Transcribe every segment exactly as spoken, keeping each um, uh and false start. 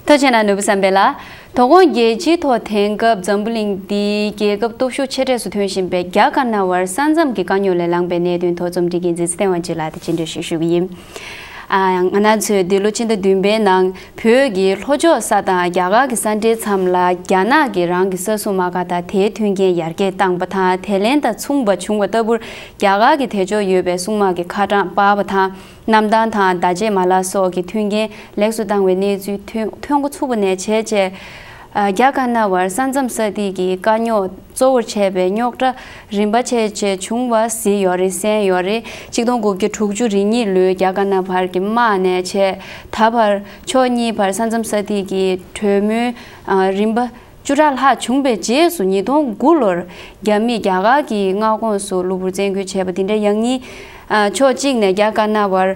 ཐུགས་རྗེ་གནང་ནོར་བུ་བསམ་འཕེལ་ལགས། དོ་དགོང་རྒྱལ་སྤྱིའི་ཐོག་དེང་སྐབས་འཛམ་བུ་གླིང་འདིའི་རྒྱལ་ཁབ་སྟོབས་ཤུགས་ཆེ་གྲས་སུ་ཐོན་བཞིན་པའི་རྒྱ་དཀར་ནག་བར་ས་མཚམས་ཀྱི་དཀའ་རྙོག་ལས་ལངས་པའི་གནད་དོན་ཐོག་རྩོམ་སྒྲིག་འགན་འཛིན་ཚེ་བརྟན་དབང་ཕྱུག་ལགས་དང་མཇལ་འཕྲད་ཞུ་ཞུ་གི་ཡིན། ཨ། ང་རང་ཚོས་འདི་ལོ་ཕྱི་ཟླ་བདུན་པའི་ནང་བོད་ཀྱི་ལྷོ་ཕྱོགས་ས་དང་རྒྱ་གར་གྱི་ས་འབྲེལ་མཚམས་ལ་རྒྱ་ནག་གིས་རང་གི་ས་སྲུང་དམག་སྒར་དང་དེའི་མཐུན་རྐྱེན་ཡར་རྒྱས་བཏང་པ་དང་། དེ་ལན་དང་མཚུངས་པ་བྱུང་བ་ལྟ་བུར་རྒྱ་གར་གྱི་དེ་ཕྱོགས་ཡོད་པའི་སྲུང་དམག་གི་ཁ་གྲངས་སྤར་བ་དང་། གནམ་ཐང་དང་བརྡ་ཆད་མ་ལག་སོགས་ཀྱི་མཐུན་རྐྱེན་ལེགས་སུ་བཏང་བའི་གནས་ཚུལ་ཐོན་ཐོན་འགོ་ཚུགས་པ་ནས་བྱས་རྗེས། ཨ། རྒྱ་དཀར་ནག་བར་ས་མཚམས་ས་ཐིག་གི་དཀའ་རྙོག་གཙོ་བོར་བྱས་པའི་རྙོག་དྲ་རིམ་པ་བྱས་རྗེས་བྱུང་བ་གཟིགས་ཡོད་རེད། གསན་ཡོད་རེད། ཆིག་སྟོང་དགུ་བརྒྱ་དྲུག་ཅུ་རེ་གཉིས་ལོའི་རྒྱ་དཀར་ནག་བར་གྱི་དམག་ནས་བྱས། ད་བར་ཕྱོགས་གཉིས་བར་ས་མཚམས་ས་ཐིག་གི་གྲོས་མོལ། ཨ། རིམ་པ་བཅུ་ཕྲག་ལྷག་བྱུང་པའི་རྗེས་སུ་ཉིས་སྟོང་དགུ་ལོར་རྒྱ་མིས་རྒྱ་གར་གྱི་མངའ་ཁོངས་སུ་གློ་བུར་བཙན་རྒོལ་བྱས་པ་དེ་འདྲ། ཡང་སྙིང་། ཨ། ཕྱོགས་གཅིག་ནས་རྒྱ་དཀར་ནག་བར་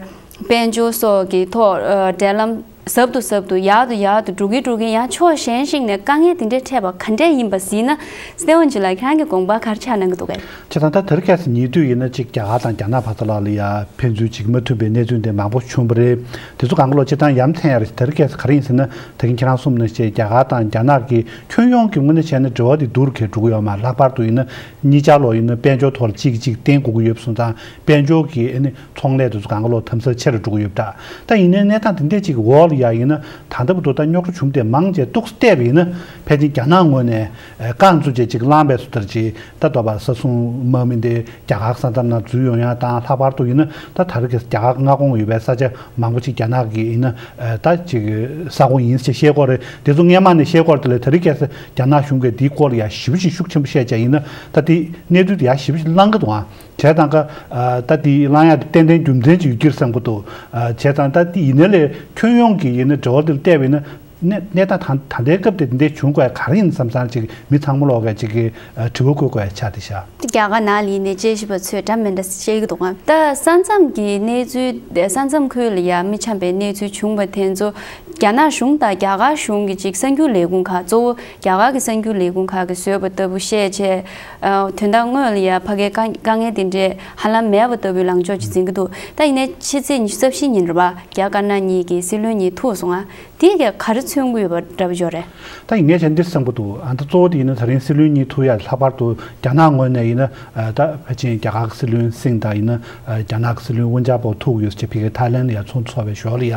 དཔལ་འབྱོར་སོགས་ཀྱི་ཐོག་ཨ། འབྲེལ་ལམ་ཟབ་ཏུ་ཟབ་ཏུ་ཡག་ཏུ་ཡག་ཏུ་འགྲོ་གིན་འགྲོ་གིན། ཡང་ཕྱོགས་གཞན་ཞིག་ནས་དཀའ་ངལ་དེ་འདྲ་འཕྲད་པ་ག་འདྲས་ཡིན་པ་གཟིགས་ན། ཚེ་བརྟན་དབང་ཕྱུག་ལགས་ཁྱེད་རང་གི་དགོངས་པ་ག་རེ་ཆགས་གནང་གི་འདུག་གས། བྱས་ཙང་ད་དེ་རིང་ཁ་སང་ཉེ་དུས་ཡིན་ན་ཅིག་རྒྱ་གར་དང་རྒྱ་ནག་བར་དུ་ལ་ལ་ཡ་ཕན་ཚུན་ཅིག་མ་མཐུན་པའི་གནས་ཚུལ་དེ་མང་པོ་བྱུང་བ་རེད། དེ་ཚོ་གང་ག་ལོ་སྤྱིར་བཏང་ཡ་མཚན་ཡ་རེད། དེ་རིང་ཁ་སང་ག་རེ་ཡིན་ཟེར་ན། དེ་རིང་ཁྱེད་རང་གསུངས་ནང་བཞིན་རྒྱ་གར་དང་རྒྱ་ནག་གི་ཁྱོན་ཡོངས་ཀྱི་ངོས་ནས་བྱས་ན་འབྲེལ་བ་དེ་སྡུག་རུ་འགྲོ་གི་ཡོད་མ་རེད། ལྷག་པར་དུ་ཡིན་ན་གཉིས་ཆ་ལོ་ཡིན་ན་དཔལ་འབྱོར་ཐོག་ལ་གཅིག་གིས་གཅིག་བརྟེན་དགོས་ཀྱི་ཡོད་པ་སོང་ཙང་། དཔལ་འབྱོར་གྱི་ཨ་ནི་ཚོང་ལས་དེ་ཚོ་གང་ག་ལོ་དམ་ཟབ་ཆེ་རུ་འགྲོ་གི་ཡོད་པ་འདྲ། ད་ཡིན་ནའི་གནས་སྟངས་དེ་འདྲས་ཅིག་འོག་ལ་ཡ་ཡིན་ན། ད་ལྟ་བར་དུ་ད་རྙོག་དྲ་བྱུང་དེ་མང་ཆེ་གཏུགས་བལྟས་པ་ཡིན་ན། ཕལ་ཆེར་རྒྱ་ནག་ངོས་ནས་ཨ། རྐང་བཙུགས་བྱས་ཅིག་བླངས་པའི་བཟོ་ལྟར་ཅིག་ད་ལྟ་བར་ས་སྲུང་དམག་མི་འདི་རྒྱ་གར་ས་མཚམས་ནང་འཛུལ་ཡོང་ཡ་དང་། ལྷག་པར་དུ་ཡིན་ན་ད་ད་རེས་ཀྱི་རྒྱ་གར་མངའ་ཁོངས་ཡོད་པའི་ས་ཆ་མང་པོ་ཅིག་རྒྱ་ནག་གི་ཡིན་ན་ཨ། ད་ཅིག་ས་ཁོངས་ཡིན་ཞེས་བཤད་ཀྱི་ཡོད་རེད། དེ་ཚོ་སྔོན་མ་ནས་བཤད་ཀྱི་ཡོད་རེད། དེ་ལས་ད་རེས་ཀྱི་རྒྱ་ནག་གཞུང་གིས་འདིའི་སྐོར་ལ་ཡ་ཞེ་པོ་ཅིག་ཤུགས་ཆེན་པོ་བཤད་བྱས་ཡིན་ན། ད་དེ་གནས་ཚུལ་དེ་ཡ་ཞེ་པོ་ཅིག་བསླང་གི་འདུག་ཨ། བྱས་ཙང་ཀ་ཨ། ད་དེ་བསླང་ཡ་དེ་ཏན་ཏན་རྒྱུ་མཚན་ཅིག་ཡོད་ཀྱི་རེད་བསམ་གྱི་འདུག་ཨ། བྱས་ཙང་ད་དེ་ཡིན་ནའི་ལས་ཁྱོན་ཡོངས་ཀྱི་ཡིན་ན་འབྲེལ་བ་དེ་ལ་བལྟས་པ་ཡིན་ན། གནས་གནས་སྟངས་ད་ད་ལྟའི་སྐབས་དེ་འདི་འདྲ་བྱུང་དགོས་ག་རེ་ཡིན་བསམ་བསམ་ཅིག་མི་ཚང་མ་ལོག་ག་ཅིག་གི་ཨ། དྲི་བ་བཀོད་དགོས་ཡ་ཆགས་བསྡད་ཤག་རྒྱ་གར་ནང་ལ་ཡིན་ནའི་དཔྱད་ཞིབ་པ་ཚོས་འདྲ་མི་འདྲ་བཤད་ཀྱི་འདུག་ག་ད་ས་མཚམས་ཀྱི་གནས་ཚུལ། ས་མཚམས་ཁུལ་ལ་ཡ་མི་འཆམ་པའི་གནས་ཚུལ་བྱུང་བ་དེ་ཚོ་རྒྱ་ནག་གཞུང་དང་རྒྱ་གར་གཞུང་གི་ཅིག་གསར་འགྱུར་ལས་ཁུངས་ཁག་གཙོ་བོ། རྒྱ་གར་གྱི་གསར་འགྱུར་ལས་ཁུངས་ཁག་གིས་བཟོས་པ་ལྟ་བུ་བཤད་བྱས། ཨ། དོན་དག་དངོས་ལ་ཡ་ཕ་གའི་དཀའ་དཀའ་ངལ་དེ་འདྲས་ཧ་ལམ་མེད་པ་ལྟ་བུའི་ལངས་ཕྱོགས་ཅིག་འཛིན་གྱི་འདུག་ད་ཡིན་ནའི་ཕྱི་ཚེས་ཉི་ཤུ་རྩ་བཞི་ཉིན་རེད་པ། རྒྱ་དཀར་ནག་གཉིས་ཀྱི་སྲིད་བློན་གཉིས་ཐུག་སོང་ང་། དེ་གས་ག་རེ་མཚོན་གྱི་ཡོད་པ་འདྲ་པོ་ཅིག་རེད། ད་ཡིན་ནའི་ཆ་འདིར་བསམ་གྱི་འདུག་ཨ། ད་གཙོ་བོ་དེ་ཡིན་ན་ད་རིང་སྲིད་བློན་གཉིས་ཐུག་ཡ། ལྷག་པར་དུ་རྒྱ་ནག་ངོས་ནས་ཡིན་ན། ཨ། ད་ཕལ་ཆེར་རྒྱ་གར་གྱི་སྲིད་བློན་སིང་དང་ཡིན་ན། ཨ། རྒྱ་ནག་གི་སྲིད་བློན་ཝུན་ཅཱ་པོ་ཐུག་ཡོད་ཟེར། ཕ་གིའི་ཐའི་ལན་ལ་ཡ་ཚོགས་འདུ་ཚོགས་པའི་ཞོར་ལ་ཡ།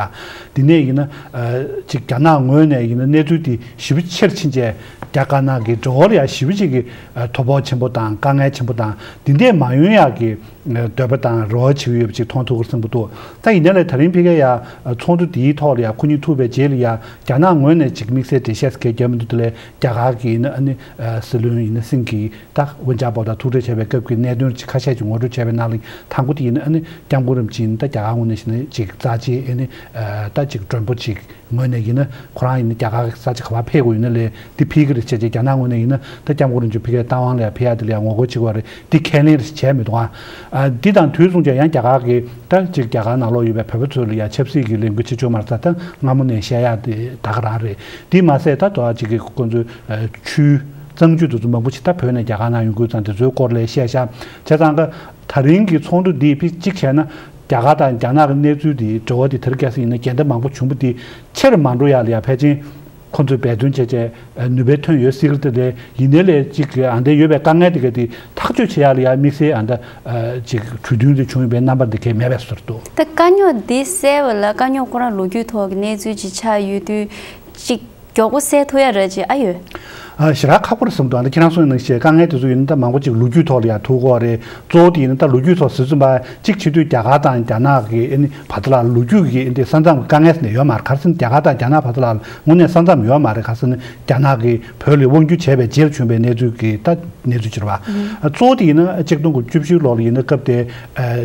དེ་ནས་ཡིན་ན། ཨ། ཅིག་རྒྱ་ནག་ངོས་ནས་ཡིན་ན་གནས་ཚུལ་དེ་ཞེ་པོ་ཆེར་ཕྱིན་བྱས། རྒྱ་དཀར་ནག་གི་འབྲེལ་བ་ལ་ཡ་ཞེ་པོ་ཅིག་གི་ཨ། དོ་ཕོག་ཆེན་པོ་དང་དཀའ་ངལ་ཆེན་པོ་དང་དེ་འདྲས་མ་ཡོང་ཡག་གི་འདོད་པ་དང་རེ་བ་བྱེད་ཀྱི་ཡོད་པ་ཅིག་མཐོང་ཐུབ་ཀྱི་རེད་བསམ་གྱི་འདུག་ད་ཡིན་ནའི་ལས་ད་རིང་ཕ་གིའི་ཡ་ཚོགས་འདུ་དེའི་ཐོག་ལ་ཡ་ཁོ་གཉིས་ཐུག་པའི་རྗེས་ལ་ཡ་རྒྱ་ནག་ངོས་ནས་ཅིག་དམིགས་བསལ་འགྲེལ་བཤད་ཟེར་མཁན་བརྒྱབ་མི་འདུག་དེ་ལས་རྒྱ་གར་གྱི་ཡིན་ན་ཨ་ནི་ཨ། སྲིད་བློན་ཡིན་ན་སིང་གིས་ད་ཝུན་ཅཱ་པོ་དང་ཐུག་འཕྲད་བྱས་པའི་སྐབས་ཀྱི་གནད་དོན་ཅིག་ཁ་ཤས་ཅིག་ངོ་སྤྲོད་བྱས་པའི་ནང་ལ། དང་པོ་དེ་ཡིན་ན་ཨ་ནི་སྐྱབས་མགོན་རིན་པོ་ཆེ་ཡིན་ན་ད་རྒྱ་གར་ངོས་ནས་བྱས་ན་ཅིག་རྩ་ཆེའི་ཨ་ནི་ཨ། ད་ཅིག་མགྲོན་པོ་ཅིག་ངོས་ནས་ཡིན་ན་ཁོ་རང་ཡིན་ན་རྒྱ་གར་གྱི་ས་ཆ་ག་པར་ཕེབས་དགོས་ཡིན་ན་ལས་འདི་ཕུལ་གྱི་རེད་བྱས་བྱས། རྒྱ་ནག་ངོས་ནས་ཡིན་ན་ད་སྐྱབས་མགོན་རིན་པོ་ཆེ་ཕ་གིའི་རྟ་དབང་ལ་ཡ་ཕེབས་ཡ་དེ་ལ་ཡ་ངོ་རྒོལ་བྱེད་ཀྱི་ཡོད་རེད། འདི་ཁས་ལེན་རེ་བྱས་མི་འདུག་ཨ། ཨ། འདི་དང་དུས་མཚུངས་ཀྱང་ཡང་རྒྱ་གར་གྱི་ད་ཅིག་རྒྱ་གར་ནང་ལོགས་ཡོད་པའི་བོད་པ་ཚོ་ལ་ཡ་ཆབ་སྲིད་ཀྱི་ལས་འགུལ་བྱེད་ཆོག་མ་རེད་ཟེར། ད་སྔ་མོ་ནས་བཤད་ཡ་དེ་ད་ག་རང་རེད། དེ་མ་ཟད་ད་དོ་ཅིག་གི་ཁོ་ཚོའི་ཨ། ཆོས་གཙང་ཆོས་དེ་ཚོ་མང་པོ་ཅིག་ད་བོད་ནས་རྒྱ་གར་ནང་ཡོང་གི་ཡོད་ཙང་དེ་ཚོའི་སྐོར་ལ་བཤད་ཤག་བྱས་ཙང་ཀ་ད་རིང་གི་ཚོགས་འདུ་འདི་ཕི་གཅིག་བྱས་ན་རྒྱ་གར་དང་རྒྱ་ནག་གི་གནས་ཚུལ་དེ་འབྲེལ་བ་དེ་དེ་རིང་ཁ་སང་ཡིན་ན་འགལ་ཟླ་མང་པོ་བྱུང་བ་དེ་ཆེ་རུ་མ་འགྲོ་ཡ་ལ་ཡ་ཕལ་ཆེར་ཁོ་ཚོས་འབད་བརྩོན་བྱས་བྱས་ནུས་པ་ཐོན་ཡོད་སྲིད་ཀྱི་རེད། དེ་ལས་ཡིན་ནའི་ལས་གཅིག་གི་ཨ་འདྲ་ཡོད་པའི་དཀའ་ངལ་དེ་ག་དེ་ཐག་གཅོད་བྱེད་ཡ་ལ་ཡ་དམིགས་བསལ་ཨ་འདྲ་ཅིག་གྲོས་མཐུན་དེ་བྱུང་ཡོད་པའི་རྣམ་པ་འདི་གས་མེད་པའི་བཟོ་འདྲ་འདུག་ད་དཀའ་རྙོག་འདི་སེལ་བ་ལ་དཀའ་རྙོག་ཁོ་རང་ལོ་རྒྱུས་ཐོག་གི་གནས་ཚུལ་ཅིག་ཆགས་ཡོད་དུས་ཅིག་མགྱོགས་པོ་སེལ་ཐུབ་ཡ་ར་ཅིག་ཨ་ཡོད། ཨ། ཞེ་དྲག་ཁག་པོ་རེད་བསམ་འདུག་ཨ་ནི་ཁྱེད་རང་གསུངས་ནང་བཞིན་དཀའ་ངལ་དེ་ཚོ་ཡིན་ན་ད་མང་པོ་ཅིག་ལོ་རྒྱུས་ཐོག་ལ་ཡང་ཐུག་གི་ཡོད་རེད། གཙོ་བོ་དེ་ཡིན་ན་ད་ལོ་རྒྱུས་ཐོག་ཟེར་ཚུལ་མ་གཅིག་བྱེད་དུས་རྒྱ་གར་དང་རྒྱ་ནག་གི་ཨ་ནི་བར་དུ་ལ་ལོ་རྒྱུས་ཀྱི་ཨ་ནི་ས་མཚམས་ཀྱི་དཀའ་ངལ་ཟེར་ནས་ཡོད་མ་རེད། ག་རེ་ཟེར་ན་རྒྱ་གར་དང་རྒྱ་ནག་བར་དུ་ལ་དངོས་གནས་ས་མཚམས་ཡོད་མ་རེད། ག་རེ་ཟེར་ན་རྒྱ་ནག་གིས་བོད་ལ་དབང་བསྒྱུར་བྱས་པའི་རྗེས་ལ་བྱུང་བའི་གནས་ཚུལ་གྱི་ད་གནས་ཚུལ་ཅིག་རེད་པ། གཙོ་བོ་དེ་ཡིན་ན་གཅིག་སྟོང་དགུ་བརྒྱ་བཅུ་བཞི་ལོ་ལ་ཡིན་ན་སྐབས་དེ་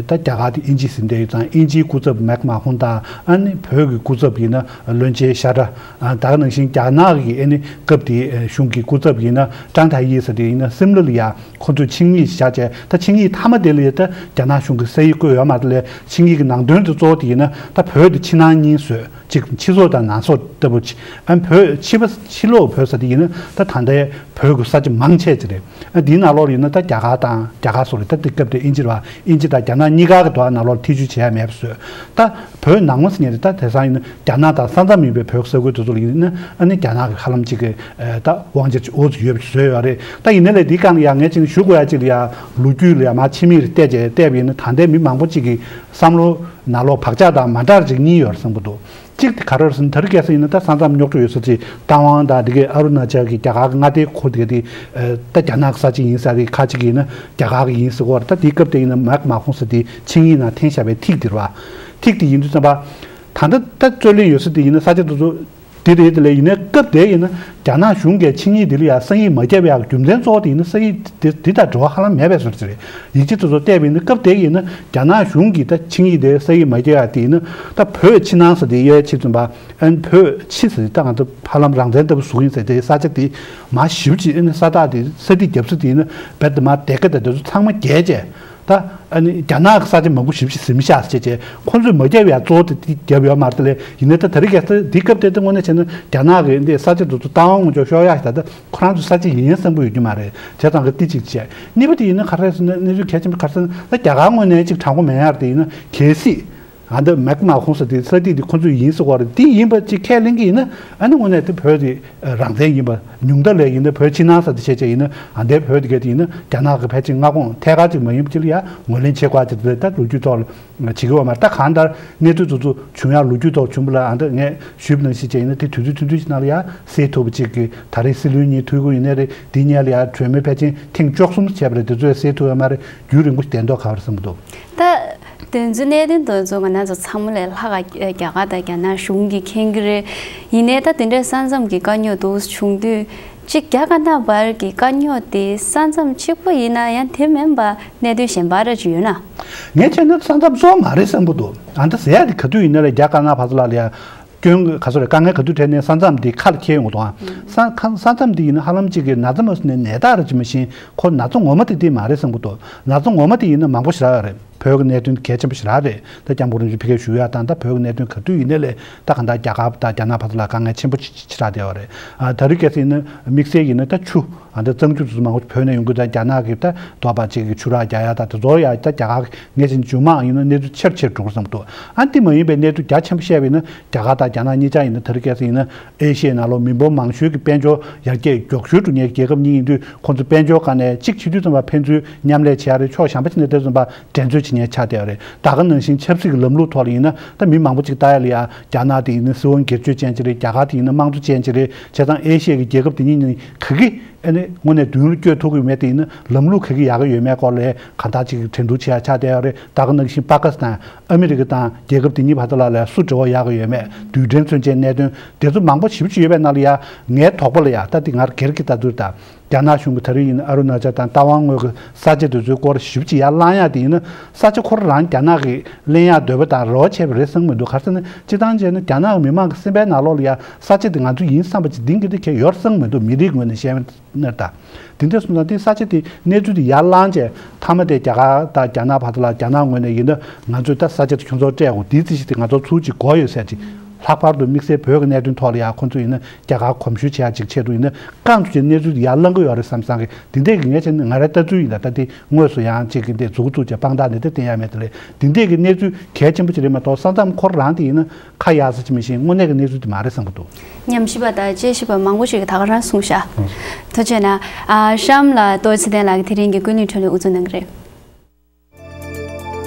ད་རྒྱ་གར་དེ་དབྱིན་ཇི་ཟིན་བསྡད་ཡོད་ཙང་དབྱིན་ཇིའི་སྐུ་ཚབ་མེག་མ་ཧུན་དང་ཨ་ནི་བོད་ཀྱི་སྐུ་ཚབ་ཡིན་ན་བློན་ཆེན་ཤ་ཁྲ། ཨ། ད་ག་ནང་བཞིན་རྒྱ་ནག་གི་ཨ་ནི་སྐབས་དེའི་གཞུང་གི་སྐུ་ཚབ་ཡིན་ན་ཀྲང་ཐའེ་ཡི་ཟེར་དེ་ཡིན་ན་སིམ་ལ་ལ་ཡ་ཁོ་ཚོས་ཆིངས་ཡིག་བཞག་བྱས། ད་ཆིངས་ཡིག་མཐའ་མ་དེ་ལ་ཡ་ད་རྒྱ་ནག་གཞུང་གིས་ས་ཡིག་བཀོད་ཡོད་མ་རེད། དེ་ལས་ཆིངས་ཡིག་གི་ནང་དོན་དེ་གཙོ་བོ་དེ་ཡིན་ན་ད་བོད་དེ་ཕྱི་ནང་གཉིས་བཟོས། ཅིག་ཕྱི་སོག་དང་ནང་སོག་ལྟ་བུ་ཅིག་ཨ་བོད་ཕྱི་པ་ཕྱི་ལོགས་བོད་ས་དེ་ཡིན་ན་ད་ད་ལྟའི་བོད་ཀྱི་ས་ཆ་མང་ཆེ་ཅིག་རེད། ཨ་འདིའི་ནང་ལོགས་ལ་ཡིན་ན་ད་རྒྱ་གར་དང་རྒྱ་གར་སོགས་རེད། ད་དེ་སྐབས་དེ་ཨིན་ཇི་རེད་བ། ཨིན་ཇི་དང་རྒྱ་ནག་གཉིས་ཀ་གི་དོ་ནང་ལོགས་ལ་ཐེ་བྱུས་བྱེད་ཡ་མེད་པ་བཟོས། ད་བོད་ནང་མ་ཟེར་མཁན་དེ་ད་དེང་སང་ཡིན་ན་རྒྱ་ནག་དང་ས་མཚམས་ཡིན་པའི་བོད་ས་ཁུལ་དེ་ཚོ་ལ་ཡིན་ན་ཨ་ནི་རྒྱ་ནག་གི་ཧ་ལམ་ཅིག་གི་ད་དབང་ཆ་ཅིག་འོ་ཚོད་ཡོད་པ་བཟོས་ཡོད་རེད། ད་ཡིན་ན་ལས་འདིའི་སྒང་ལ་ཡ་ངས་ཅིག་ཞུ་དགོས་ཡ་ཅིག་ལ་ཡ་ལོ་རྒྱུས་ལ་ཡ་མ་ཕྱི་མིག་རེ་བལྟས་བྱས་བལྟས་པ་ཡིན་ན་ད་ལྟའི་མི་མང་པོ་ཅིག་གི་བསམ་བློ་ནང་ལོགས་བག་ཆགས་དང་མ་འདྲ་བ་ཅིག་གཉིས་ཡོད་རེད་བསམ་གྱི་འདུག་གཅིག་དེ་ག་རེ་རེད་ཟེར་ན་ད་རེས་ཁ་སང་ཡིན་ན་ད་ས་མཚམས་རྙོག་དྲ་ཡོད་ས་ཅིག་རྟ་དབང་དང་དེ་གའི་ཨ་རུ་ན་ཅལ་གྱི་རྒྱ་གར་གྱི་མངའ་སྡེའི་ཁུལ་དེ་ག་དེ་ད་རྒྱ་ནག་གི་ས་ཆ་ཡིན་ས་རེད། ཁ་ཅིག་གིས་ཡིན་ན་རྒྱ་གར་གྱི་ཡིན་ཟེར་གྱི་ཡོད་རེད། ད་དེའི་སྐབས་དེ་ཡིན་ན་མེག་མ་ཁུང་ས་དེ་ཆིངས་ཡིག་ནང་འཐེན་བཞག་པའི་ཐིག་དེ་རེད་བ། ཐིག་དེ་ཡིན་དུས་ཙམ་པ་ད་ལྟ་ད་རྩོད་གླེང་ཡོད་ས་དེ་ཡིན་ན་ས་ཆ་དེ་ཚོ་དེ་རེད། དེ་ལས་ཡིན་ན་སྐབས་དེ་ཡིན་ན་རྒྱ་ནག་གཞུང་གིས་ཆིངས་ཡིག་འདི་ལ་ཡང་ས་ཡིག་མ་བརྒྱབ་ཡག་རྒྱུ་མཚན་གཙོ་བོ་དེ་ཡིན་ན་ས་ཡིག་དེ་དེ་དང་འབྲེལ་བ་ཧ་ལམ་མེད་པའི་བཟོ་འདྲ་ཅིག་རེད། ཡིག་ཆ་དེ་ཚོ་བལྟས་པ་ཡིན་ན་སྐབས་དེ་ཡིན་ན་རྒྱ་ནག་གཞུང་གིས་ད་ཆིངས་ཡིག་དེ་ས་ཡིག་མ་བརྒྱབ་ཡག་དེ་ཡིན་ན་ད་བོད་ཕྱི་ནང་ས་དེ་གཡས་ཕྱི་ཙམ་པ་ཨན་བོད་ཕྱི་ཟེར་ད་ང་ཚོ་ཧ་ལམ་རང་བཙན་ལྟ་བུ་བཟོ་གི་ཡིན་ཟེར་དེ་ས་ཆ་དེ་མ་ཞིབ་ཅིག་ཨན་ས་ཐག་དེ་ས་དེ་རྒྱབ་ས་དེ་ཡིན་ན་བེད་དེ་མ་དེ་ག་དང་དེ་ཚོ་ཚང་མ་བརྒལ་བྱས། ད་ཨ་ནི་རྒྱ་ནག་གི་ས་ཆ་མང་པོ་ཞིབ་ཅིག་ཟིན་ཤག་ཟེར་བྱས་ཁོང་ཚོས་མ་བརྒྱབ་ཡ་གཙོ་བོ་དེ་དེ་བརྒྱབ་ཡོད་མ་རེད། དེ་ལས་ཡིན་ནའི་ད་དེ་རིང་ཁ་སང་འདི་སྐབས་དེ་ད་དངོས་གནས་བྱས་ན་རྒྱ་ནག་གི་འདི་ས་ཆ་དེ་ཚོ་རྟ་དབང་ངོ་ཅོག་ཤོར་ཡག་ཞིག་ད་ལྟ་ཁོ་རང་ཚོའི་ས་ཆ་ཡིན་བསམ་གྱི་ཡོད་ཀྱི་མ་རེད། བྱས་ཙང་གི་འདི་གཅིག་བྱས། གཉིས་པ་དེ་ཡིན་ན་ག་རེ་ཟེར་ན་གནས་ཚུལ་གལ་ཆེན་པོ་ག་རེ་ཟེར་ན་ད་རྒྱ་གར་ངོས་ནས་ཅིག་དྲང་པོ་མེད་ཡག་དེ་ཡིན་ན་གལ་སྲིད། ཨ་འདི་མེག་མ་ཁུང་ས་དེ་ས་ཐིག་དེ་ཁོ་ཚོས་ཡིན་ཟེར་གོ་རེད། དེ་ཡིན་པ་ཅིག་ཁས་ལེན་གྱི་ཡིན་ན་ཨ་ནི་དངོས་གནས་དེ་བོད་དེ་རང་བཙན་ཡིན་པ་ཉུང་མཐའ་ལས་ཡིན་ན་བོད་ཕྱི་ནང་ས་དེ་བྱས་བྱས་ཡིན་ན་ཨ་འདི་བོད་དེ་ག་དེ་ཡིན་ན་རྒྱ་ནག་གི་ཕལ་ཆེར་མངའ་ཁོངས་ཐད་ཀར་ཅིག་མ་ཡིན་པ་ཅིག་ལ་ཡ་ངོས་ལེན་བྱེད་དགོས་ཅིག་དེ་ད་ལོ་རྒྱུས་ཐོག་ལ་བྱེད་ཀྱི་ཡོད་མ་རེད། ད་གང་ལྟར་གནས་ཚུལ་དེ་ཚོ་བྱུང་ཡག་ལོ་རྒྱུས་ཐོག་བྱུང་བ་ལ་ཨ་འདི་ངས་ཞུས་པ་ནང་བཞིན་བྱས་ཡིན་ན་དེ་དུས་ཚོད་ཐུང་ཐུང་ཞིག་ནང་ལ་ཡ་སེལ་ཐུབ་པ་ཅིག་གི་ད་རེས་སྲིད་བློན་གཉིས་ཐུག་གི་ཡིན་ནའི་རེད། དེ་སྔོན་ལ་ཡ་གྲོས་མོལ་ཕལ་ཆེར་ཐེངས་བཅུ་གསུམ་བྱས་པ་རེད། དེ་ཚོ་ཡ་སེལ་ཐུབ་ཡོད་མ་རེད། རྒྱུན་རིང་པོ་ཞིག་བསྡད་མདོག་ཁ་པོ་རེད་བསམ་གྱི་འདུག་ད་དེ་ཚོའི་གནད་དོན་དེ་ཚོ་ང་རང་ཚོ་ཚང་མ་ལས་ལྷག་ག་རྒྱ་གར་དང་རྒྱ་ནག་གཞུང་གིས་མཁྱེན་གྱི་རེད། ཡིན་ནའི་ད་དེ་འདྲའི་ས་མཚམས་ཀྱི་དཀའ་རྙོག་འདུག་བྱུང་དུས་གཅིག་རྒྱ་དཀར་ནག་བར་གྱི་དཀའ་རྙོག་དེ་ས་མཚམས་གཅིག་པོ་ཡིན་ན་ཡང་དེ་མིན་པ་གནད་དོན་གཞན་པ་ར་ཅིག་ཡོད་ན། ངས་བྱས་ན་ས་མཚམས་གཙོ་བོ་མ་རེད་བསམ་གྱི་འདུག་ཨ་ད་ཟེར་ཡག་དེ་ག་དུས་ཡིན་ན་རེད། རྒྱ་དཀར་ནག་བར་དུ་ལ་ལ་ཡ་སྐྱོན་ག་ཚོད་རེད། དཀའ་ངལ་ག་དུས་འཕྲད་ནའི་ས་མཚམས་འདི་ཁ་ལ་འཁྱེར་ཡོང་གི་འདུག་ཨ། ས་ཁ་ས་མཚམས་འདི་ཡིན་ན་ཧ་ལམ་གཅིག་གི་ན་ཚ་མ་ཟིན་ནའི་ནད་རྟགས་རེད་ཅིག་མ་གཞི་ཁོ་ན་ཚ་ངོ་མ་དེ་དེ་མ་རེད་བསམ་གྱི་འདུག་ན་ཚ་ངོ་མ་དེ་ཡིན་ན་མང་པོ་ཞེ་དྲག་ཡོད་རེད། བོད་ཀྱི་གནད་དོན་གལ་ཆེན་པོ་ཞེ་དྲག་རེད། ད་སྐྱབས་མགོན་རིན་པོ་ཆེ་ཕ་གིར་བཞུགས་ཡག་དང་ད་བོད་ཀྱི་གནད་དོན་ག་དུས་ཡིན་ནའི་ལས་ད་གང་ལྟར་རྒྱ་གར་དང་རྒྱ་ནག་བར་དུ་ལ་དཀའ་ངལ་ཆེན་པོ་ཞེ་དྲག་བསྡད་ཡོད་རེད། ཨ་ད་རེས་ཁ་སང་ཡིན་ན་དམིགས་བསལ་ཡིན་ན་ད་ཆུ་ཨ་ད་གཙང་ཆུ་དེ་ཚོ་མང་པོ་བོད་ནས་ཡོང་གི་ད་རྒྱ་ནག་གི་ད་དོ་པ་ཅིག་གི་ཆུ་རགས་རྒྱག་ཡག་ད་དེ་ཚོ་ཡ་ད་རྒྱ་གར་གི་ངས་བྱས་ན་མཇུག་མ་ཡིན་ན་གནས་ཚུལ་ཆེ་རུ་ཆེ་རུ་འགྲོ་གི་བསམ་གྱི་འདུག་ཨ་འདི་མ་ཡིན་པའི་གནས་ཚུལ་རྒྱ་ཆེན་པོ་བཤད་པ་ཡིན་ན་རྒྱ་གར་དང་རྒྱ་ནག་གཉིས་ཆ་ཡིན་ན་ད་རེས་ཁ་སང་ཡིན་ན་ཨེ་ཤི་ཡའི་ནང་ལོགས་མི་འབོར་མང་ཤོས་ཀྱི་དཔལ་འབྱོར་ཡར་རྒྱས་མགྱོགས་ཤོས་འགྲོ་མཁན་རྒྱལ་ཁབ་གཉིས་ཡིན་དུས་ཁོང་ཚོ་དཔལ་འབྱོར་སྒང་ནས་གཅིག་བྱེད་དུས་ཙམ་པ་ཕན་ཚུན་མཉམ་ལས་བྱེད་ཡག་རེད། ཕྱོགས་གཞན་པ་ཅིག་ནས་བལྟས་ཙམ་པ་འགྲན་རྩོད་བྱེད་མཁན་ཆགས་བསྡད་ཡོད་རེད། ད་ག་ནང་བཞིན་ཆབ་སྲིད་ཀྱི་ལམ་ལུགས་ཐོག་ལ་ཡིན་ན་ད་མི་མང་པོ་ཅིག་ལྟ་ཡག་ལ་ཡ་རྒྱ་ནག་དེ་ཡིན་ན་སྲིད་དབང་སྒེར་གཅོད་ཅན་ཅིག་རེད། རྒྱ་གར་དེ་ཡིན་ན་དམངས་གཙོ་ཅན་ཅིག་རེད། བྱས་ཙང་ཨེ་ཤི་ཡའི་རྒྱལ་ཁབ་དེ་གཉིས་ནི་ག་གི་ཨ་ནི་དངོས་གནས་མདུན་ལ་སྐྱོད་ཐུབ་ཀྱི་མེད་དེ་ཡིན་ན་ལམ་ལུགས་ག་གི་ཡག་གི་ཡོད་མེད་སྐོར་ལ་གང་ལྟར་ཅིག་འགྲན་བསྡུར་བྱེད་ཡག་ཆགས་བསྡད་ཡོད་རེད། ད་ག་ནང་བཞིན་པ་ཀི་སི་ཐན་ཨ་མི་རི་ཀ་དང་རྒྱལ་ཁབ་དེ་གཉིས་བར་དུ་ལ་ལ་སུ་འབྲེལ་བ་ཡག་གི་ཡོད་མེད་རྡུལ་ཕྲན་མཚོན་ཆའི་གནད་དོན་དེ་ཚོ་མང་པོ་ཞེ་པོ་ཅིག་ཡོད་པའི་ནང་ལ་ཡ་ངའི་དོགས་པ་ལ་ཡ་ད་དེ་ང་སྒེར་གྱི་ལྟ་ཚུལ་དང་། རྒྱ་ནག་གཞུང་གིས་ད་རེས་ཡིན་ན་ཨ་རུ་ན་ཅལ་དང་རྟ་དབང་དངོས་ཀྱི་ས་ཆ་དེ་ཚོའི་སྐོར་ཞིབ་ཅིག་ཡར་བསླང་ཡག་དེ་ཡིན་ན་ས་ཆ་ཁོ་རང་རྒྱ་ནག་གིས་ལེན་ཡག་འདོད་པ་དང་རེ་བ་བྱས་པ་རེད་བསམ་གྱི་མི་འདུག་ག་རེ་ཟེར་ན་སྤྱིར་བཏང་བྱས་ན་རྒྱ་ནག་གི་མི་མང་གི་སེམས་པའི་ནང་ལོགས་ལ་ཡ་ས་ཆ་དེ་ང་ཚོ་ཡིན་བསམ་པ་ཅིག་འདིང་གི་དེ་གས་ཡོད་བསམ་གྱི་མི་འདུག་མི་རིགས་ངོས་ནས་བཤད་ན་ད། དེ་འདྲ་སོང་ཙང་དེ་ས་ཆ་དེ་གནས་ཚུལ་དེ་ཡར་བསླང་བྱས་མཐའ་མ་དེ་རྒྱ་གར་དང་རྒྱ་ནག་བར་དུ་ལ་རྒྱ་ནག་ངོས་ནས་ཡིན་ན་ང་ཚོས་ད་ས་ཆ་དེ་ཁྱོད་ཚོར་སྤྲད་དགོས་འདིའི་རྩིས་གཞི་དེ་ང་ཚོར་ཚུར་ཅིག་དགོས་ཡོད་ཟེར་ཅིག་ལྷག་པར་དུ་དམིགས་བསལ་བོད་ཀྱི་གནད་དོན་ཐོག་ལ་ཡང་ཁོང་ཚོ་ཡིན་ན་རྒྱ་གར་གོམས་ཞུ་བྱེད་ཡག་ཅིག་ཆེད་དུ་ཡིན་ན་རྐང་ཚུགས་ཀྱི་གནས་ཚུལ་དེ་ཡར་བསླང་གི་ཡོད་རེད་བསམ་བསམ་གི་འདི་འདྲས་ཀྱི་ངས་བྱས་ན་ང་རའི་ལྟ་ཚུལ་ཡིན་ད། ད་དེ་དངོས་སུ་ཡང་ཅིག་གི་འདི་མཛུབ་གུ་བཙུགས་བྱས་དཔང་རྟགས་འདི་འདྲ་བསྟན་ཡག་མེད་དེ་ལས་འདི་འདྲས་ཀྱི་གནས་ཚུལ་གལ་ཆེན་པོ་ཅིག་རེད་མ་གཏོགས་ས་མཚམས་ཁོ་རང་དེ་ཡིན་ན་ཁ་ཡག་ས་ཅིག་མི་ཤེས་དངོས་གནས་ཀྱི་གནས་ཚུལ་དེ་མ་རེད་བསམ་གི་འདུག་ཉམས་ཞིབ་པ་དང་དཔྱད་ཞིབ་པ་མང་པོ་ཞིག་གིས་ད་ག་རང་གསུངས་ཤག་ཐུགས་རྗེ་གནང་། ཨ་གཤམ་ལ་ཏོག་ཙམ་ལགས་ཀྱིས་དེ་རིང་གི་ཀུན་གླེང་འཕྲོ་ལས་དབུ་འཛུགས་གནང་གི་རེད།